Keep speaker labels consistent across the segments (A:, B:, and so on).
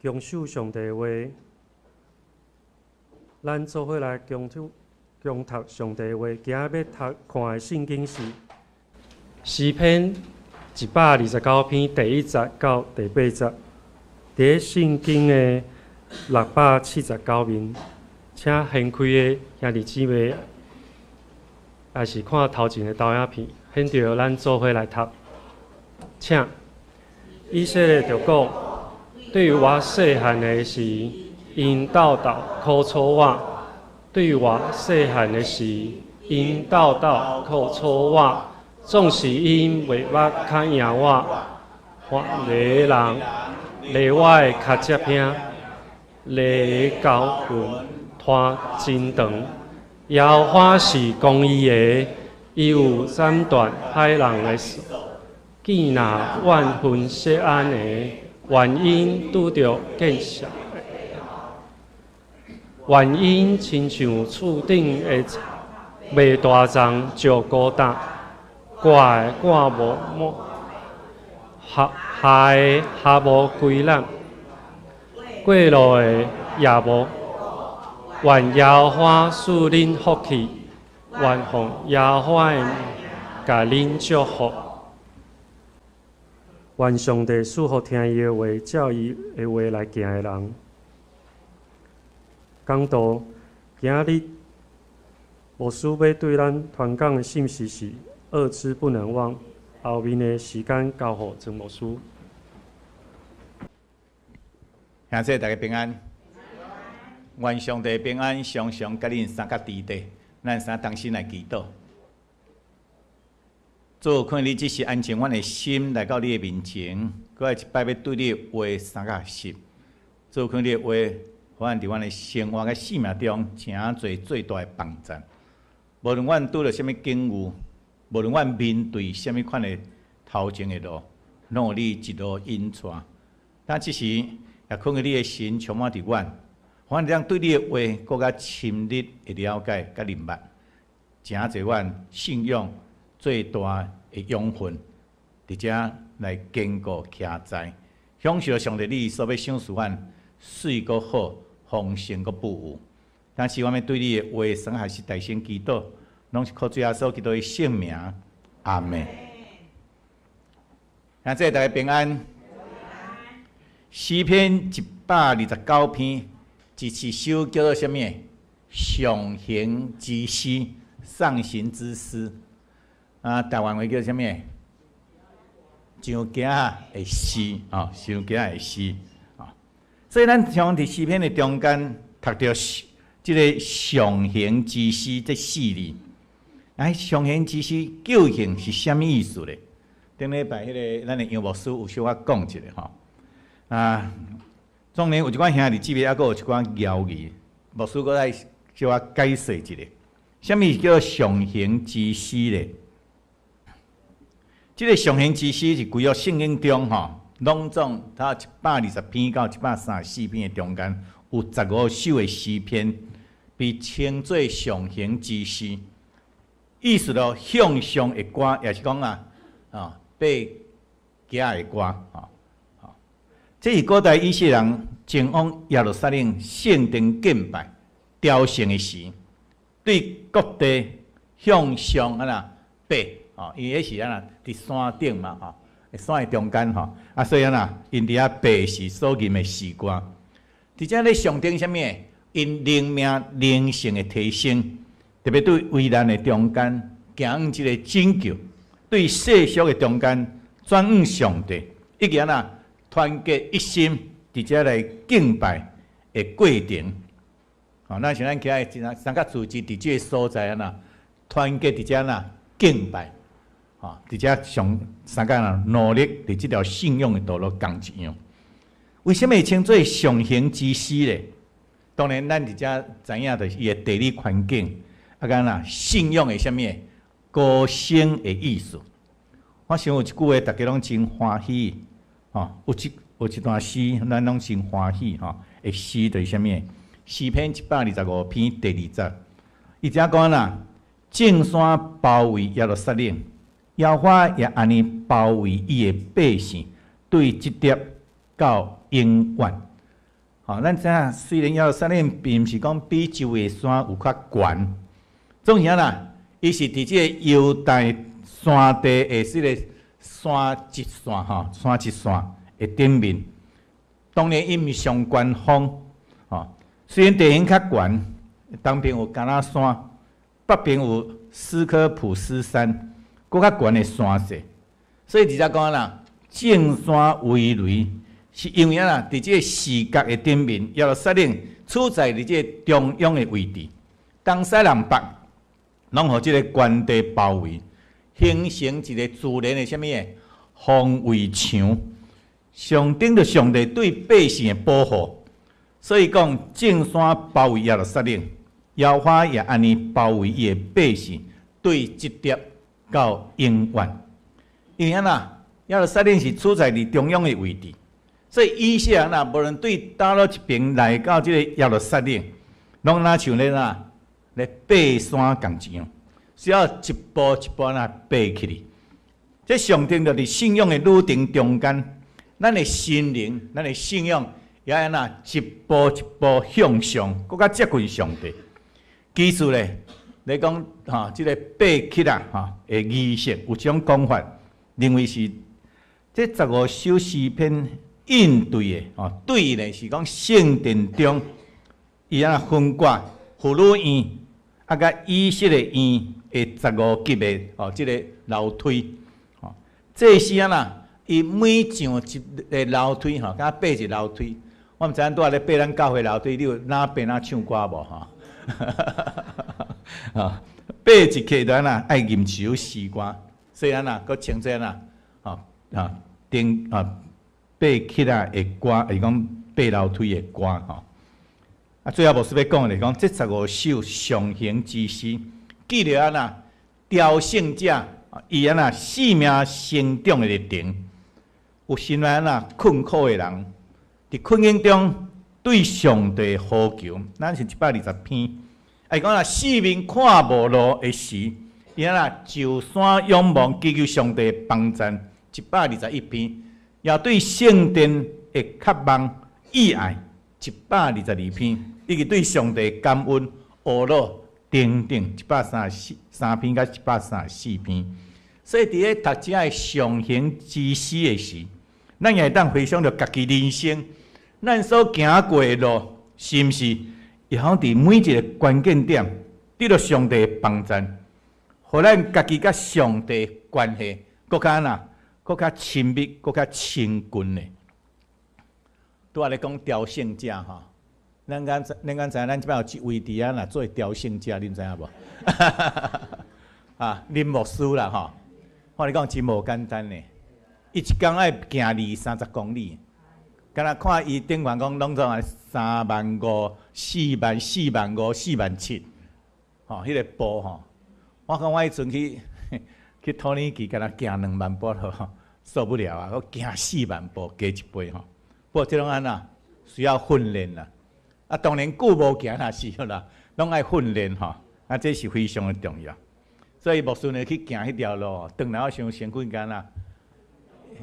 A: 強守上帝話，咱做伙來共讀共讀上帝話。今仔欲讀看的聖經是詩篇129篇第一節到第八節，佇咧聖經的679面，請掀開的兄弟姊妹，抑是看頭前的投影片，現著咱做伙來讀，請以色列就講：對我細漢的時，𪜶鬥鬥苦楚我；對我細漢的時，𪜶鬥鬥苦楚我。總是𪜶袂捌較贏我。番犁的人犁我的跤跡坑，犁的溝痕拖真長。耶和華是公義的，伊有斬斷歹人的索。見那怨恨錫安的，願𪜶拄著見笑的，願𪜶親像厝頂的草，未大欉就枯乾，割的割無滿，下下的下無歸攬，過路的也無。願耶和華賜恁福氣，願奉耶和華的名共恁祝福。願上帝賜福聽伊的話，照伊的話來行的人。講道今仔日牧師欲對咱傳講的信息是惡之不能忘。後面的時間交予曾牧師。
B: 兄弟大家平安，願上帝平安常常佮恁三佮佇底，咱三同心來祈禱。主，看你這時安靜阮的心來到你的面前，閣來一擺欲對你的話三佮學習。主，看你的話，予阮佇阮的生活佮生命中，誠濟最大的幫助。無論阮拄著啥物境遇，無論阮面對啥物款的頭前的路，攏有你一路引帶。但這時也看見你的神充滿佇阮，予阮會當對你的話閣較深入的了解佮認捌，誠濟阮信仰最大的養分，佇遮來堅固徛在，享受上帝你所欲賞賜阮媠閣好，豐盛閣富有。但是，我欲對你的話，算還是大聲祈禱，攏是靠主耶穌基督的聖名，阿門。兄弟大家平安。詩篇129篇，這是一首叫做啥物？上行之詩，上行之詩。啊，台灣話叫啥物？上行的詩，哦，上行的詩，哦。所以咱常佇詩篇的中間讀著這个上行之詩這四字。哎，上行之詩究竟是啥物意思咧？頂禮拜彼个咱的楊牧師有小可講一下吼。啊，當然有一寡兄弟姊妹，猶閣有一寡疑義，牧師閣來小可解釋一下，啥物叫做上行之詩咧？這个上行之詩是規個聖經中吼，攏總頭120篇到134篇的中間，有15首的詩篇被稱做上行之詩，意思咯，向上的歌，也是講啊，啊，爬行的歌，吼，這是古代以色列人前往耶路撒冷聖殿敬拜朝聖的時，對各地向上按怎爬，吼，因為彼是按怎佇山頂嘛，吼，山的中間吼，啊，所以按怎𪜶佇遐爬時所吟的詩歌，佇遮咧象徵啥物？𪜶靈命靈性的提升，特別對危難的中間行這个拯救，對世俗的中間轉向上帝，以及按怎團結一心，佇遮來敬拜的過程。吼，咱像咱起來真三角組織佇這个所在按怎團結佇遮按怎敬拜，吼，佇遮上三角人努力佇這條信仰的道路仝一樣。為啥物會稱做上行之詩咧？當然，咱佇遮知影，就是伊的地理環境，啊，佮按怎信仰的啥物高升的意思。我想有一句話，大家攏真歡喜，吼，有一段詩，咱攏真歡喜，吼。的詩就是啥物？詩篇125篇第二節，伊遮講啦，眾山包圍耶路撒冷，耶和華也按呢包圍伊的百姓，對這粒到永遠。吼，咱知影雖然耶路撒冷並毋是講比周圍山有較懸，總是按怎，伊是佇這个猶大山地的這个山脊線吼，山脊線的頂面。當然，伊毋是上懸峰，吼。雖然地形較懸，東邊有迦拿山，北邊有斯科普斯山，閣較懸的山勢。所以直接講啦，眾山為壘，是因為按怎，佇這个視覺的頂面，耶路撒冷處在佇這個中央的位置，東西南北攏予這个懸地包圍，形成一個自然的啥物的防衛牆。象徵著上帝對百姓的保護，所以講眾山包圍耶路撒冷，耶和華也按呢包圍伊的百姓，對折疊到永遠。因為按怎，耶路撒冷是處在佇中央的位置，所以以色列人啊，無論對佗落一爿來到這个耶路撒冷，攏若像咧哪咧爬山仝一樣，需要一步一步按呢爬起去。這象徵著佇信仰的旅程中間，咱的心靈，咱的信仰，也按怎一步一步向上，閣較接近上帝。其實咧，你講吼，這个爬起來吼的儀式，有一種講法，認為是這十五首詩篇應對的吼，對的是講聖殿中伊按怎分割婦女院啊，佮以色列院的十五級的吼，這个樓梯吼，祭司按怎？伊每上一个樓梯吼，敢爬一樓梯。我毋知影拄仔咧爬咱教會樓梯，你有哪爬哪唱歌無吼？啊，爬一階就按怎愛吟一首詩歌，所以按怎閣稱做按怎？吼啊，頂啊爬起來的歌，是講爬樓梯的歌吼。啊，最後牧師欲講的是講，這十五首上行之詩，記錄按怎朝聖者伊按怎生命成長的歷程。有心內按怎困苦的人，佇困境中對上帝呼求，咱是120篇。啊，伊講啦，四面看無路的時，伊按怎上山仰望，祈求上帝幫贊，121篇。也對聖殿的渴望意愛，122篇，以及對上帝感恩、懊惱等等，133篇佮134篇。所以佇咧讀這个上行之詩的時，咱也會當回想著家己人生，咱所行過的路，是毋是會曉佇每一个關鍵點得著上帝的幫贊，予咱家己佮上帝關係閣較按怎，閣較親密，閣較親近的。拄仔咧講朝聖者吼，咱敢知影咱這擺有一位佇遐若做朝聖者，恁知影無？啊，林牧師啦吼，我共你講真無簡單呢。伊一工愛行二三十公里，敢若看伊頂懸講攏總愛3萬5、4萬、4萬5、4萬7，吼，彼个步吼，我講我彼陣去土耳其，敢若行2萬步吼，受不了啊！閣行4萬步，加一倍吼。不過這攏按怎需要訓練啦。啊，當然久無行也是啦，攏愛訓練吼。啊，這是非常的重要。所以牧師呢去行彼條路，轉來我想身軀敢若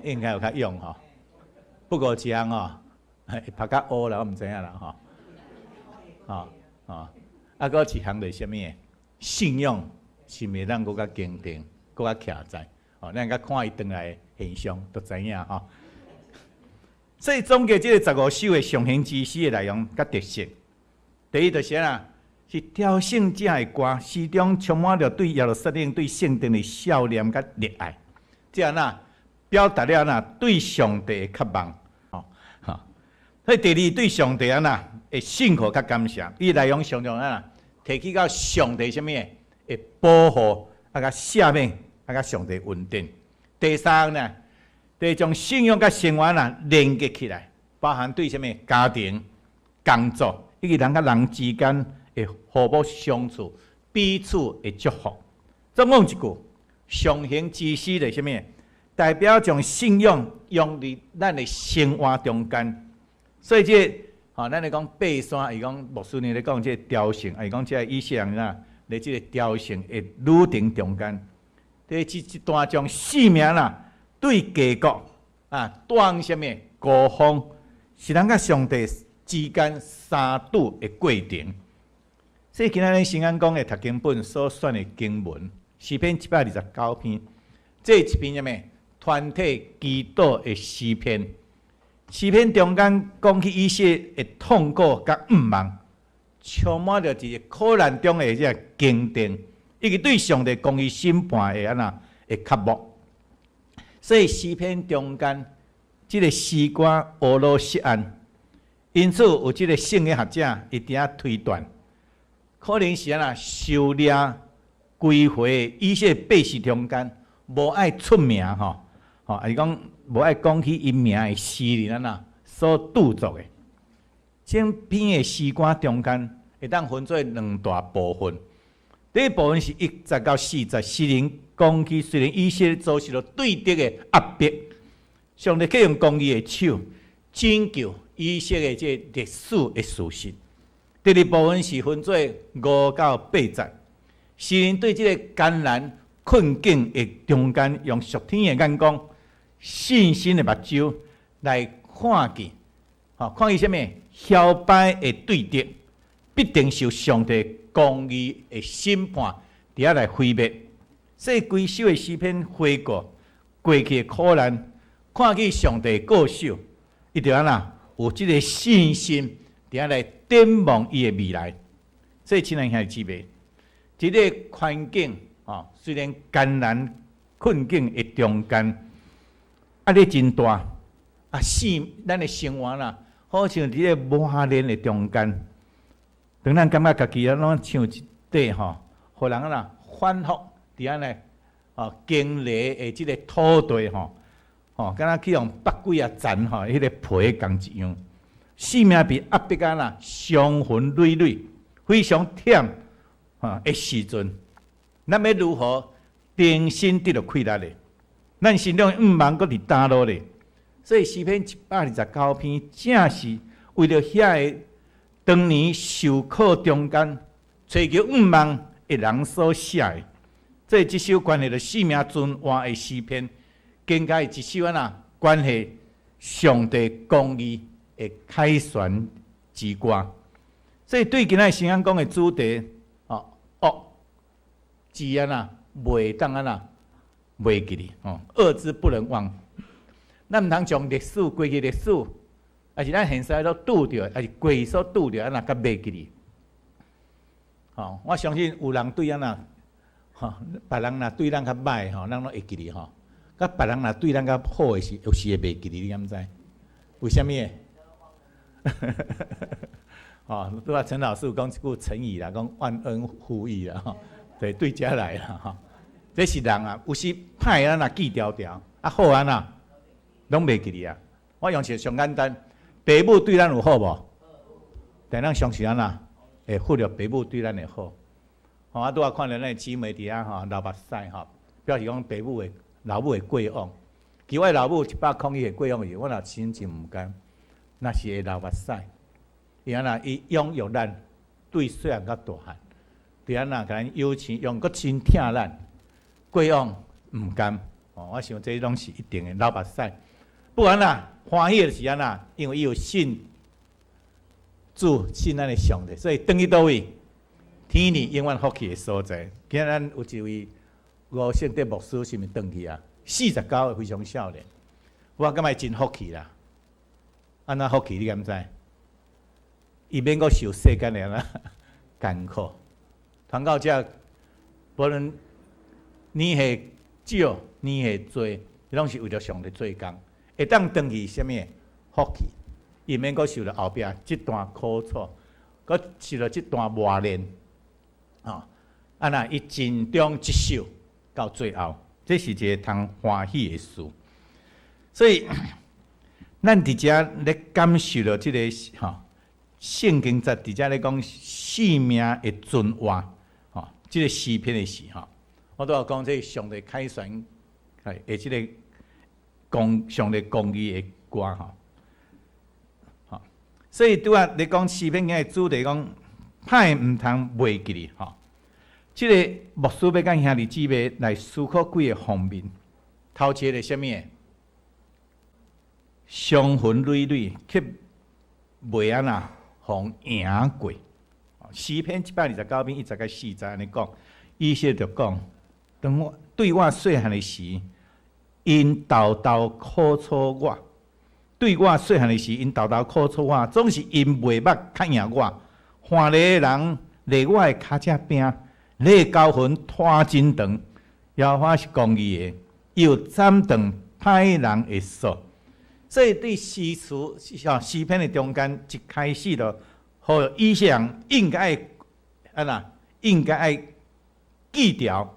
B: 應該有較勇吼。不過一項吼，會拍較烏啦，我毋知影啦吼。吼吼，啊，閣一項就是啥物？信仰是毋是咱閣較堅定，閣較徛在？吼，咱較看伊轉來的現象，就知影吼。所以總結這个十五首的上行之詩的內容佮特色，第一就是按怎，是朝聖者的歌，詩中充滿著對耶路撒冷、對聖殿的思念佮熱愛，這按怎表達了按怎對上帝的渴望，吼吼。所以第二對上帝按怎的信靠佮感謝，伊內容常常按怎提起到上帝啥物的會保護啊，佮赦免啊，佮上帝恩典。第三呢，就是將信仰佮生活啊連結起來，包含對啥物家庭、工作以及人佮人之間的和睦相處、彼此的祝福。總講一句，上行之詩就是啥物？代表將信仰用佇咱的生活中間。所以這個，吼，咱咧講爬山，伊講牧師呢咧講這个朝聖，啊，伊講這个以色列人啊，咧這个朝聖的旅程中間，佇這一段將生命啦，對家國啊，帶往啥物高峰，是咱佮上帝之間相拄的過程。所以今仔日新安講的讀經本所選的經文，詩篇129篇，這是一篇啥物？團體祈禱的詩篇。詩篇中間講起以色列的痛苦佮向望，充滿著一個苦難中的這個堅定，以及對上帝公義審判的按怎的渴慕。所以詩篇中間這個詩歌俄羅錫安，因此有這個聖經學者伊佇遐推斷，可能是按怎受掠歸回以色列百姓中間，無愛出名吼，吼，抑是講無愛講起伊名的詩人按怎所著作的。整篇的詩歌中間會當分做兩大部分。第一部分是1節到4節，詩人講起雖然以色列遭受著對敵的壓迫，上帝卻用公義的手拯救以色列這歷史的事實。第二部分是分做5到8節，詩人對這个艱難困境的中間，用屬天的眼光、信心的目睭來看見，吼，看見啥物？囂擺的對敵必定受上帝公義的審判，佇遐來毀滅。所以規首的詩篇回顧過去的苦難，看見上帝的顧守，伊就按怎有這个信心，佇遐來展望伊的未來。所以，親愛兄弟姊妹，這个環境吼，雖然艱難困境的中間，壓力真大，啊，生咱的生活啦，好像佇咧磨練的中間，當咱感覺家己啊，攏像一塊吼，予人按怎反覆佇按呢吼經歷的這个土地吼，吼，敢若去予剝幾仔層吼，彼个皮仝一樣，生命被壓迫按怎傷痕累累，非常忝吼的時陣，咱欲如何重新得著氣力咧？咱心中的向望閣佇佗落咧？所以詩篇129篇，正是為著遐个當年受苦中間追求向望的人所寫的。這這首關係著生命存活的詩篇，更加是一首按怎關係上帝公義的凱旋之歌。所以對今仔新安講的主題，哦，惡之按怎袂當按怎袂記哩，哦，惡之不能忘。咱毋通將歷史、過去歷史，抑是咱現在所拄著，抑是過去所拄著，按怎共袂記哩？吼，我相信有人對按怎，吼，別人若對咱較䆀吼，咱攏會記哩吼。佮別人若對咱較好的時，有時會袂記哩，你敢知？為啥物？吼，拄仔陳老師有講一句成語啦，講忘恩負義啦，吼，對，對遮來啦，吼。這是人啊，有時歹咱若記牢牢，啊好按怎攏袂記哩啊。我用一個上簡單，爸母對咱有好無？但咱相信按怎會忽略爸母對咱的好。吼，啊，拄仔看著咱的姊妹佇遐吼流目屎吼，表示講爸母的老母的過往。其實我老母101歲過往時，我若心情毋甘，若是會流目屎。伊按怎伊養育咱，對細漢到大漢，對按怎共咱養生養，閣真疼咱。過往毋甘，哦，我想這攏是一定的流目屎。不管啦，歡喜的是按怎，因為伊有信主，信咱的上帝，所以轉去佗位？天裡永遠福氣的所在。今仔咱有一位吳勝德牧師，是毋是轉去啊？49歲非常少年，我感覺真福氣啦。按怎福氣？你敢知？伊免閣受世間的按怎艱苦。傳到這，無論年歲少，年歲濟，攏是為著上帝做工，會當轉去啥物福氣？伊免閣受著後壁這段苦楚，閣受著這段磨練，吼！啊若伊盡忠職守到最後，這是一个通歡喜的事。所以，咱佇遮咧感受著這个吼聖經節佇遮咧講生命的存活，吼，這个詩篇的時吼，我拄仔講這上帝凱旋的這个公上帝公義的歌吼，吼，所以拄仔咧講詩篇的主題講歹毋通袂記哩吼。這个牧師欲佮兄弟姊妹來思考幾个方面，頭一个是啥物？傷痕累累，卻袂按怎予贏過。詩篇129篇1節到4節按呢講，以色列就講：當我對我細漢的時，𪜶沓沓苦楚我；對我細漢的時，𪜶沓沓苦楚我，總是𪜶袂捌較贏我。犯例的人躡我的跤車邊，犁溝痕拖真長。耶和華是公義的，伊有斬斷歹人的索。所以對詩詞詩篇的中間一開始就，予以色列人應該愛按怎？應該愛記牢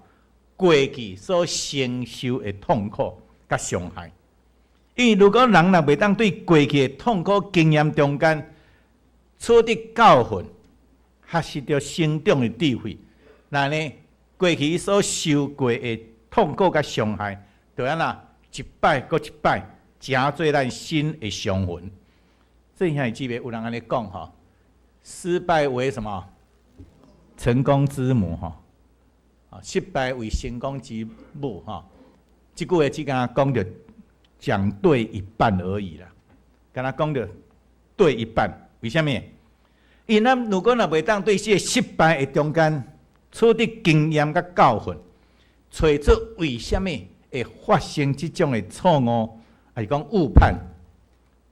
B: 過去所承受的痛苦佮傷害。因為如果人若袂當對過去的痛苦經驗中間取得教訓，學習著成長的智慧，那呢過去所受過的痛苦佮傷害，就按怎一擺閣一擺，成做咱新的傷痕。所以兄弟姊妹，有人按呢講吼，失敗為什麼？成功之母吼，失敗為成功之母吼。這句話只敢講著講對一半而已啦，敢若講著對一半，為啥物？因為咱如果若袂當對這個失敗的中間取得經驗佮教訓，揣出為啥物會發生這種的錯誤，抑是講誤判，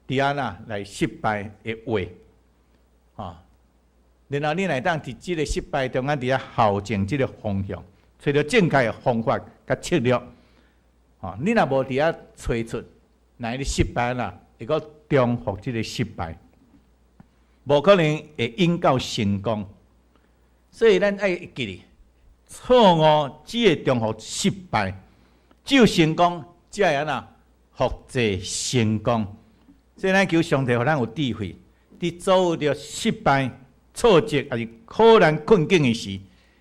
B: 佇按怎來失敗的話，吼，然後你若會當佇這個失敗中間佇遐校正這個方向，揣著正確的方法佮策略，吼，你若無佇遐揣出，那你失敗啦，會閣重複這個失敗，無可能會引到成功。所以咱愛記得，錯誤只會重複失敗，只有成功才會按怎複製成功。所以咱求上帝予咱有智慧，佇遭遇著失敗、挫折，抑是苦難困境的時，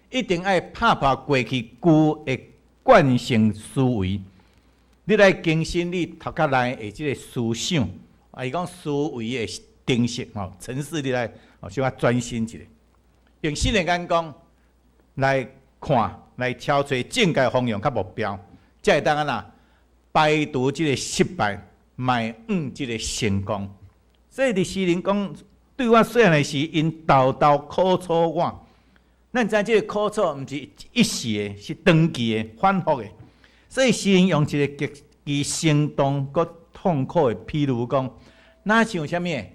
B: 一定愛拍破過去舊的慣性思維，你來更新你頭殼內的這個思想，抑是講思維的程式吼，程式你來小可轉新一下，用新的眼光來看，來敲揣正確方向佮目標，才會當按怎排除這個失敗，邁向這個成功。所以佇詩人講，對我細漢的時，𪜶沓沓苦楚我。咱知這個苦楚毋是一時的，是長期的、反覆的。所以詩人用一個極其生動閣痛苦的譬喻講，若像啥物？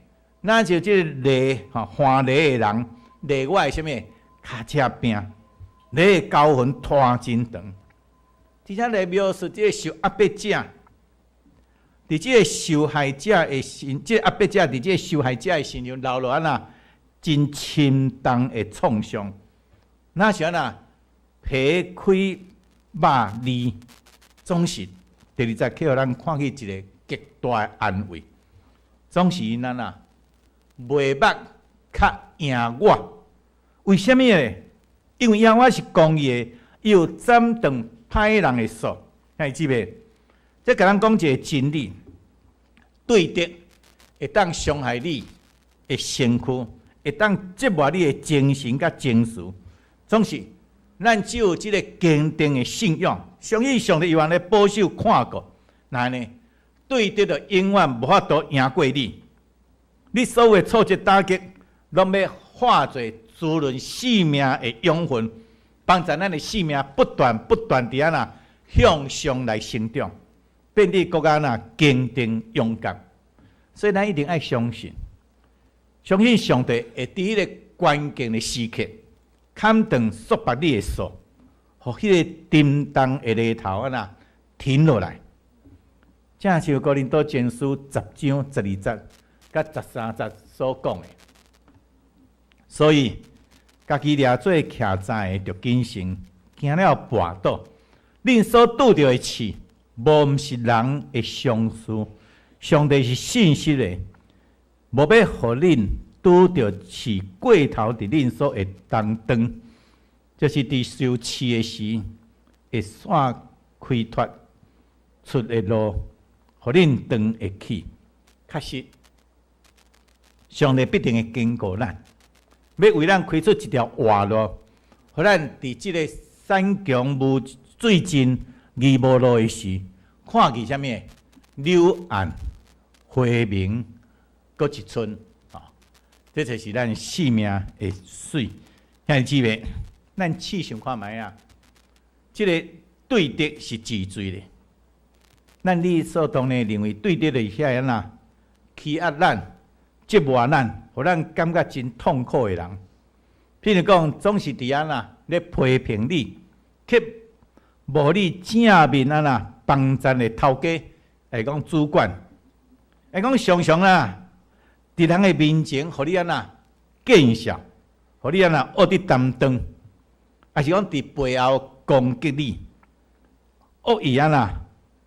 B: 若像這個犁吼，翻犁的人犁我的啥物？跤車邊，犁的溝痕拖真長。而且來描述這個受壓迫者，佇這個受害者的身，這個壓迫者佇這個受害者的身上留落按怎真深重的創傷。若是按怎皮開肉裂，總是第二節去予咱看見一個極大的安慰，總是𪜶按怎袂捌較贏我？為啥物呢？因為耶和華是公義的，伊有斬斷歹人的索。兄弟姊妹，這共咱講一個真理：對敵會當傷害你的身軀，會當折磨你的精神佮情緒。總是，咱只有這個堅定的信仰，相信上帝有按呢保守看顧，那呢，對敵就永遠無法度贏過你。你所有的挫折打擊，攏欲化做滋潤生命的養分，幫助咱的生命不斷不斷佇按怎向上來成長，變得閣較按怎堅定勇敢。所以咱一定愛相信，相信上帝會佇彼個關鍵的時刻，砍斷束縛你的索，予彼個沉重的犁頭按怎停落來。正像哥林多前書10章12節佮13節所講的。所以，家己掠做徛在的，著謹慎，驚了跋倒。恁所拄著的試，無毋是人的常事，上帝是信實的，無欲予恁拄著試過頭，佇恁所會擔當，就是佇受試的時，會煞開拓出的路，予恁當會去。確實，上帝必定會堅固咱，欲為咱開出一條活路，予咱佇這個山窮無水盡、義無路的時，看見啥物？柳暗花明，閣一村啊！這就是咱性命的媠。兄弟姊妹，咱試想看覓啊？這个對敵是治罪的。咱理所當然認為對敵就是遐按怎欺壓咱、折磨咱，予咱感覺真痛苦的人。譬如講，總是佇按怎咧批評你，卻無予你正面按怎幫贊的頭家，會講主管，會講常常啦，佇人的面前，予你按怎見笑，予你按怎惡得擔當，抑是講佇背後攻擊你，惡意按怎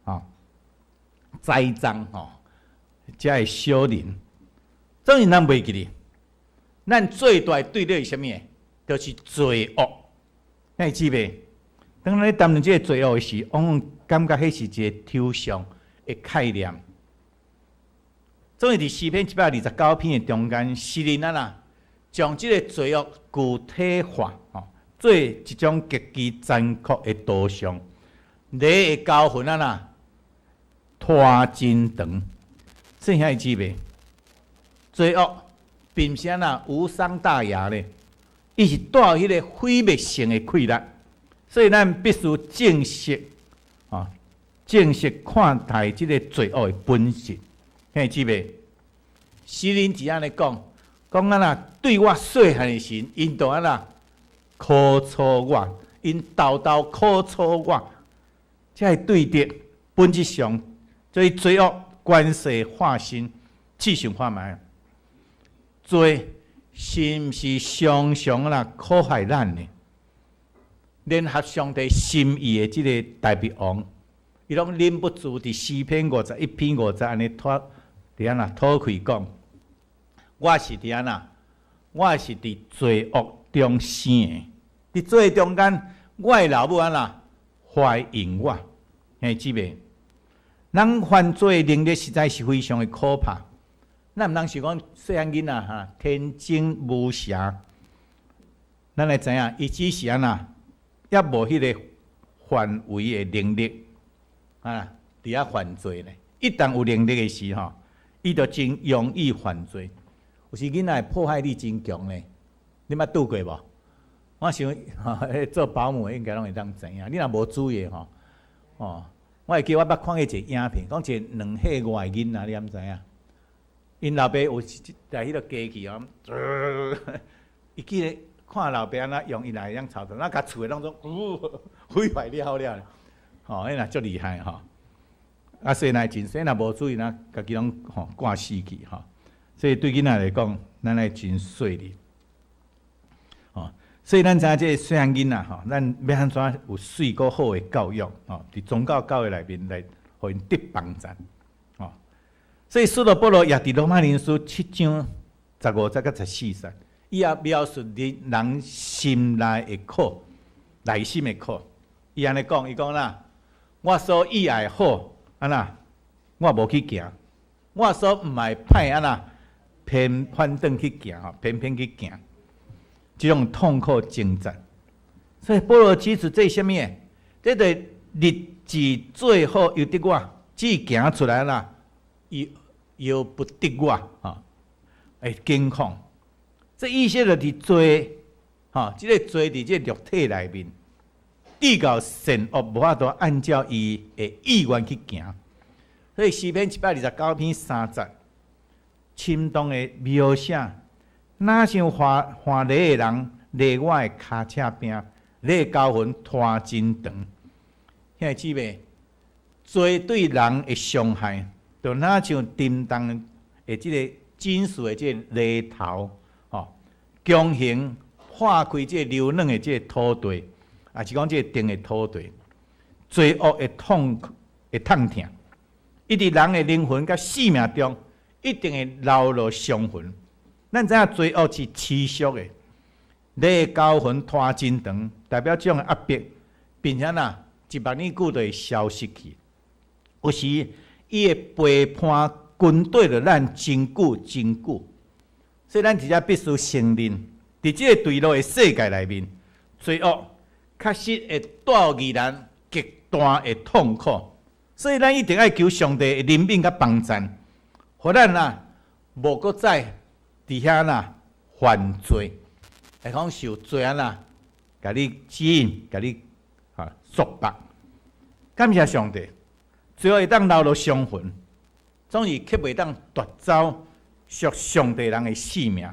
B: 吼栽贓吼，遮的小人，總是咱袂記得，咱最大的對敵是啥物？就是罪惡。兄弟姊妹，當咱咧談論這个罪惡的時，往往感覺彼是一个抽象的概念。總是佇詩篇129篇的中間，詩人啊啦，將這个罪惡具體化，吼，做一種極其殘酷的圖像。犁的鉤痕啊啦，拖真長。所以兄弟姊妹，罪惡並毋是按怎無傷大雅咧，伊是帶有彼个毀滅性的氣力，所以咱必須正視，啊，正視看待這个罪惡的本質。兄弟姊妹，詩人是按呢講，講按怎對我細漢的時，𪜶就按怎苦楚我，𪜶沓沓苦楚我，這个對敵本質上，這罪惡權勢化身，試想看覓，罪是毋是常常啦苦害咱的？聯合上帝心意的這个大衛王，伊攏忍不住佇詩篇51篇5節按呢脫佇按怎吐氣講：我是佇按怎？我是佇罪惡中生的，佇罪中間，我的老母按怎懷孕我？兄弟姊妹，人犯罪的能力實在是非常的可怕。咱毋通想講細漢囡仔哈天真無邪，咱來知影，伊只是按怎，猶無彼个範圍的能力啊，佇遐犯罪咧。一旦有能力的時吼，伊就真容易犯罪。有時囡仔的破壞力真強咧，你捌拄過無？我想吼，做保姆的應該攏會當知影。你若無注意吼，哦，我會記我捌看過一个影片，講一個2歲外的囡仔，你敢知影？𪜶老爸有一台彼个機器哦，伊記得看老爸按怎用伊來樣操作，那共厝的攏總毀壞了了，吼，彼若足厲害吼。啊，細漢真細，若無注意，若家己攏吼掛死去吼。所以對囡仔來講，咱愛真細膩。吼，所以咱知影這个細漢囡仔吼，咱欲按怎有媠閣好的教育吼，佇宗教教會內面來予𪜶得幫贊。所以，使徒保羅也佇羅馬人書7章15節佮14節，伊也描述人人心內的苦，內心的苦。伊按呢講，伊講啦：我所意愛好，按怎，我無去行；我所毋愛歹，按怎，偏反轉去行吼，偏偏去行。這種痛苦掙扎。所以保羅指出這是啥物？這個立志做好由得我，只行出來啦。由不得我，吼，會境況。這意思就是罪，吼，這个罪佇這个肉體內面，至到善惡無法度按照伊的意願去行。所以詩篇129篇3節，深動的描寫，若像犯犯犁的人犁我的跤車邊，犁的鉤痕拖真長。兄弟姊妹，罪對人的傷害，就若像沉重的這个金屬的這个犁頭，吼，強行破開這个柔軟的這个土地，抑是講這个定的土地，罪惡的痛會痛疼，伊佇人的靈魂佮性命中，一定會留落傷痕。咱知影罪惡是持續的，犁的鉤痕拖真長，代表這種壓迫，並且呐，一目爾久就會消失去。有時伊會陪伴跟綴著咱真久真久，所以咱佇遮必須承認，佇這个墜落的世界內面，罪惡確實會帶予咱極大的痛苦，所以咱一定愛求上帝的憐憫佮幫贊，予咱啊無閣再佇遐啦。犯罪，會講受罪按怎，共你指引，共你束縛。感謝上帝，罪惡會當留落傷痕，總是卻袂當奪走屬上帝人的性命。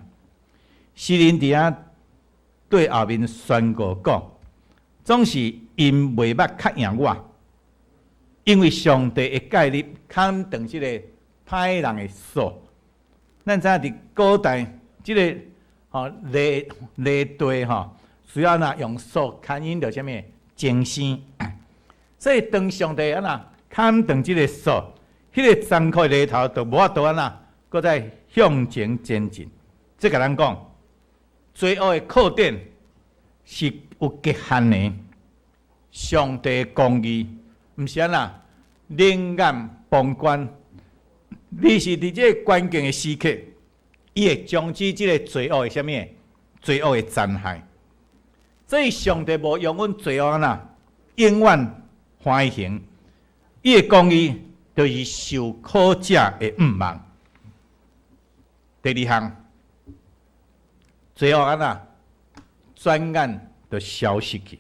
B: 詩人佇遐對後面宣告講，總是𪜶袂捌較贏我，因為上帝的介入砍斷這個歹人的索。咱知影佇古代，這個犁犁地需要若用索牽引著啥物精牲。所以當上帝按怎砍斷這個索，彼個殘酷的犁頭就無法度按怎，閣再向前前進。這共咱講，罪惡的擴展是有極限的。上帝公義毋是按怎冷眼旁觀，而是佇這個關鍵的時刻，伊會終止這個罪惡的啥物？罪惡的殘害。所以上帝無容忍罪惡按怎永遠歡行，伊的公義就是受苦者的盼望。第二項，罪惡按怎轉眼就消失去。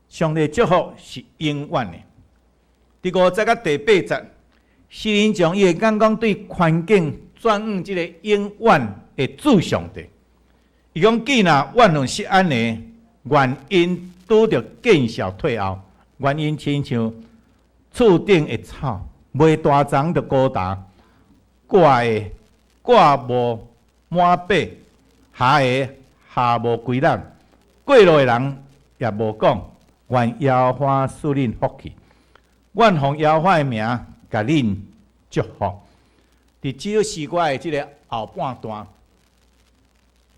B: 上帝祝福是永遠的。第五節佮第八節，詩人將伊的眼光對環境轉往這個永遠的主上帝。伊講：既若怨恨錫安的，願𪜶拄著見笑退後，願𪜶親像厝頂的草，袂大叢就孤單，割的割無滿把，下的下無歸籃。過路的人也無講，願耶和華賜恁福氣，願奉耶和華的名共恁祝福。佇這首詩歌的這個後半段，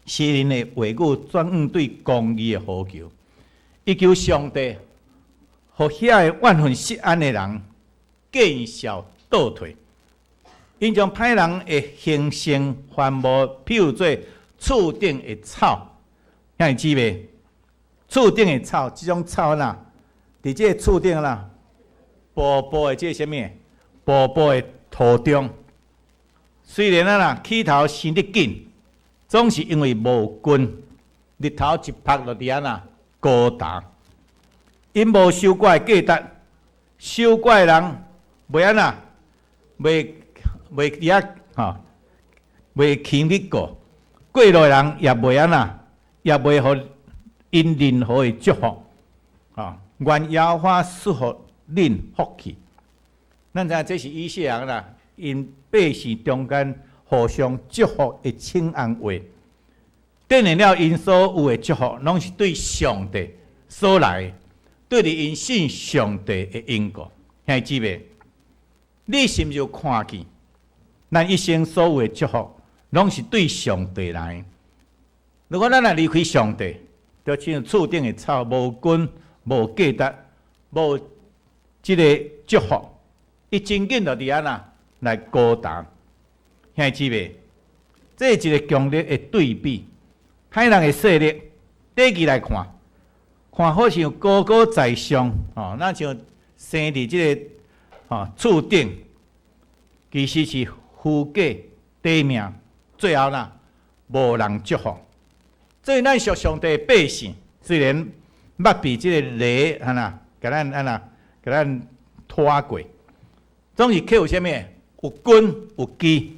B: 詩人的話語轉往對公義的呼求，伊求上帝，予遐个怨恨錫安的人見笑倒退，𪜶將歹人的興盛繁茂，譬喻做厝頂的草，兄弟姊妹，厝頂的草，這種草啦，佇這個厝頂啦，步步的這個啥物？步步的途中，雖然啊啦起頭生得緊，總是因為無根，日頭一曝就佇遐啦孤單。𪜶無收割的價值，收割的人袂按怎，袂袂佇遐袂輕去過，過路的人也袂按怎，也袂予𪜶任何的祝福。願耶和華賜予恁福氣。咱知影這是以色列人啦，𪜶百姓中間互相祝福的請安話。展現了𪜶所有的祝福，攏是對上帝所來，對著𪜶信上帝的因果。兄弟姊妹，你是毋是有看見？咱一生所有的祝福，攏是對上帝來。如果咱若離開上帝，就親像厝頂的草，無根、無價值、無這個祝福，伊真緊就佇按怎來孤單。兄弟姊妹，這是一個強烈的對比。歹人的勢力，短期來看，看好像高高在上，若像生佇這個厝頂，其實是虛假短命，最後啦，無人祝福。所以咱屬上帝的百姓，雖然捌被這個犁按怎，共咱按怎，共咱拖過，總是卻有啥物？有根有基，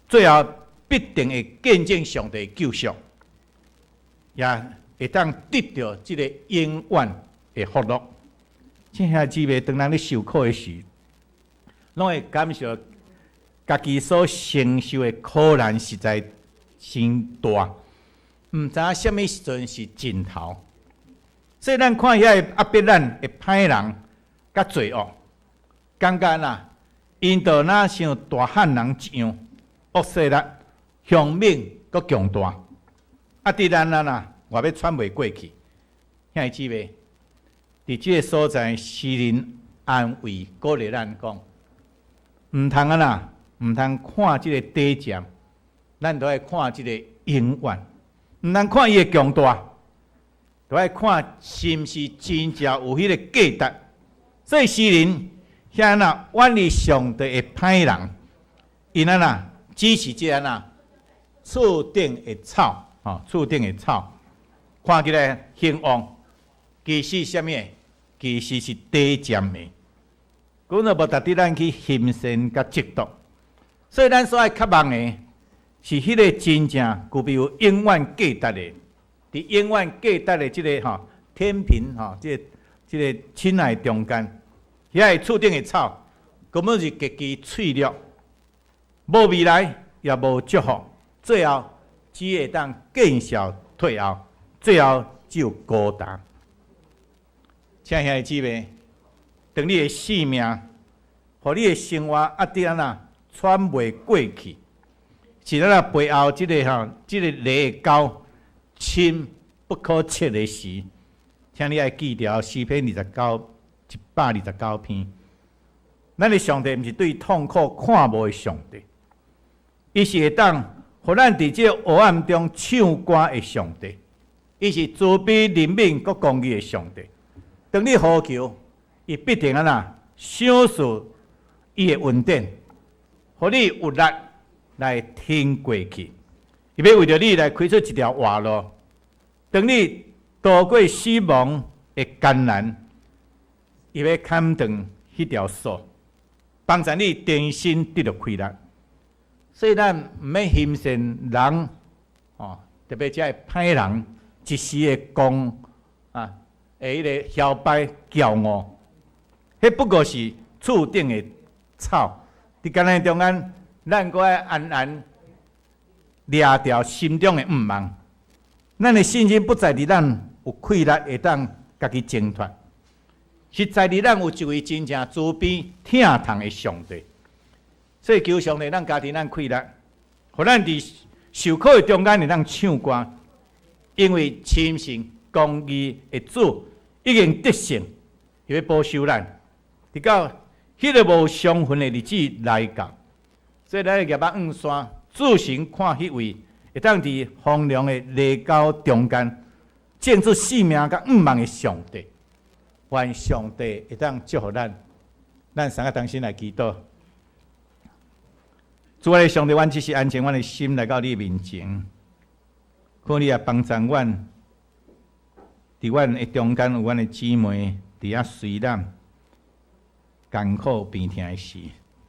B: 最後必定會見證上帝的救贖，也會當得著這個永遠的福樂。親愛姊妹，當咱咧受苦的時，攏會感受家己所承受的苦難實在真大，毋知影啥物時陣是盡頭。所以咱看遐個壓迫咱的歹人佮罪惡，感覺啦，𪜶就若像大漢人一樣，惡勢力兇猛閣強大。啊！佇咱啊啦，偌欲喘袂過氣。兄弟姊妹，佇這個所在，詩人安慰鼓勵咱講，毋通按怎，毋通看這個短暫，咱都愛看這個永遠。毋通看伊的強大，都愛看是毋是真正有彼個價值。所以詩人遐若遠離上帝的歹人，𪜶按怎，只是這按怎刺頂的草，吼，刺頂的草，看起來興旺，其實啥物？其實是短暫的。根本無值得咱去欣羨佮嫉妒。所以咱所愛渴望的，是彼个真正具備有永遠價值的，佇永遠價值的這个吼天平吼，這個親愛中間，遐个刺頂的草，根本是極其脆弱，無未來也無祝福，最後只會當見笑退後，最後只有孤單。親愛兄弟姊妹，當你的性命，予你的生活壓得按怎喘袂過去，是咱啊背後這个吼，這个犁溝深不可測的時，請你愛記著詩篇129篇。咱的上帝毋是對痛苦看無的上帝，伊是會當予咱佇這個黑暗中唱歌的上帝，伊是慈悲憐憫閣公義的上帝。當你呼求，伊必定按怎賞賜伊的恩典，予你有力來挺過去。伊欲為著你來開出一條活路。當你渡過死亡的艱難，伊欲砍斷彼條索，幫助你重新得著氣力。所以咱毋免欣羨人，哦，特別這个歹人一時的功啊，的彼个囂擺驕傲，彼不過是刺頂的草。佇艱難中間，咱閣愛安安掠掉心中的毋望。咱的信心不在佇咱有氣力會當家己掙脫，是在佇咱有一位真正慈悲疼痛的上帝。所以求上帝，咱加添咱氣力，予咱佇受苦的中間會當唱歌，因為親信公義的主已經得勝，伊欲保守咱，直到彼个無傷痕的日子來到。所以咱舉目向山，注神看彼位會當佇荒涼的犁溝中間，種出性命佮向望的上帝。願上帝會當祝福咱，咱三个同心來祈禱。主啊，上帝，阮只是安靜阮的心來到你面前，求你也幫助阮，佇阮的中間有阮的姊妹佇遐隨難艱苦病痛的時，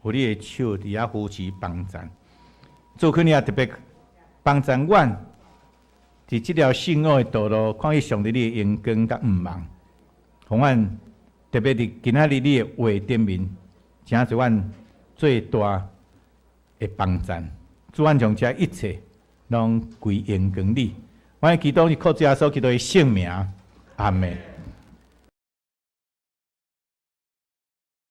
B: 有你的手佇遐扶持幫助。主，求你也特別幫助阮，佇這條信仰的道路，看見上帝你的榮光佮向望，予阮特別佇今仔日你的話頂面，成做阮最大的幫助。主，阮將這一切攏歸榮光你。阮祈禱是靠主耶穌基督的聖名，阿門。